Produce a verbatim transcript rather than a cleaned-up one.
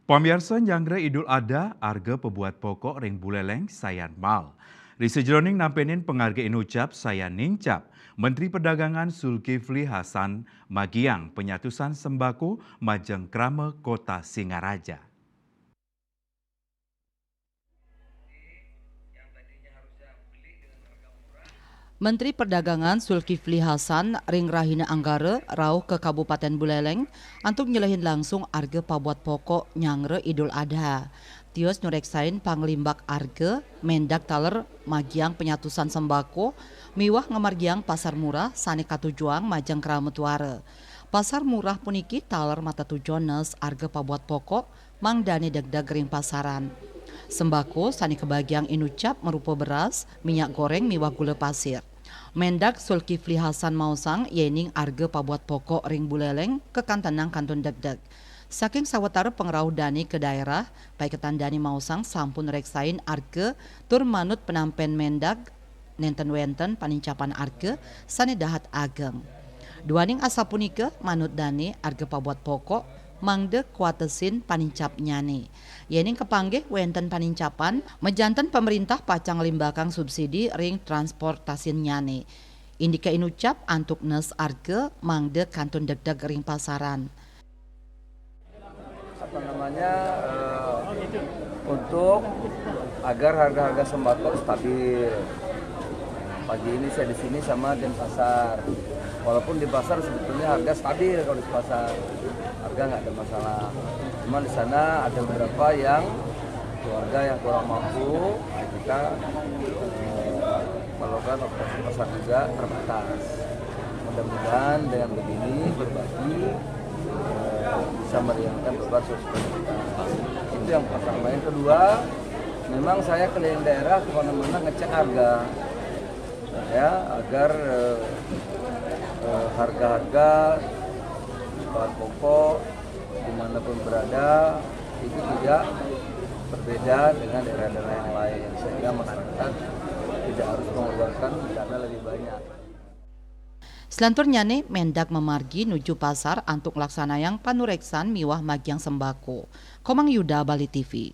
Pamiarsa, nyanggra Idul Adha, arga pabuat pokok ring Buleleng sayan maal. Ri sajeroning nampenin pangarga inucap sayan nincap, Menteri Perdagangan Zulkifli Hasan magiang panyatusan sembako majeng krama Kota Singaraja. Menteri Perdagangan Zulkifli Hasan ring rahina Anggara rauh ka Kabupaten Buleleng antuk nyelehin langsung arga pabuat pokok nyanggra Idul Adha. Tios nureksain panglimbak arga, Mendag taler magiang panyatusan sembako miwah ngamargiang pasar murah sane katujuang majeng krama tuara. Pasar murah puniki taler matetujon nes arga pabuat pokok mangdane degdeg ring pasaran. Sembako sane kabagiang inucap marupa beras, minyak goreng miwah gula pasir. Mendag Zulkifli Hasan maosang yening arga pabuat pokok ring Buleleng kakantenang kantun degdeg. Saking sawatara pangrauh dane ka daerah, paiketan dane maosang sampun reksain arga tur manut panampen Mendag nenten wenten panincapan arga sane dahat ageng. Duaning asapunika, manut dane arga pabuat pokok mangda kuatesin panincapnyane. Yening kapanggih wenten panincapan, majanten pamrintah pacang nglimbakang subsidi ring transportasinnyane. Indika inucap antuk nes arga mangda kantun degdeg ring pasaran. Apa namanya, eh, untuk agar harga-harga sembako stabil. Pagi ini saya di sini sama Denpasar. Walaupun di pasar sebetulnya harga stabil kalau di pasar. Harga nggak ada masalah. Cuma di sana ada beberapa yang keluarga yang kurang mampu, kita, eh, melakukan operasi pasar juga terbatas. Mudah-mudahan dengan begini berbagi, eh, bisa meringankan beban sosial kita. Itu yang pertama. Yang kedua, memang saya keliling daerah kemana-mana ngecek harga, ya, agar, eh, eh, harga-harga bahan pokok dimanapun berada itu tidak berbeda dengan daerah-daerah yang lain, sehingga masyarakat tidak harus mengorbankan dana lebih banyak. Selanturnyane, Mendag mamargi nuju pasar antuk nglaksanayang panureksan miwah magiang sembako. Komang Yuda, Bali T V.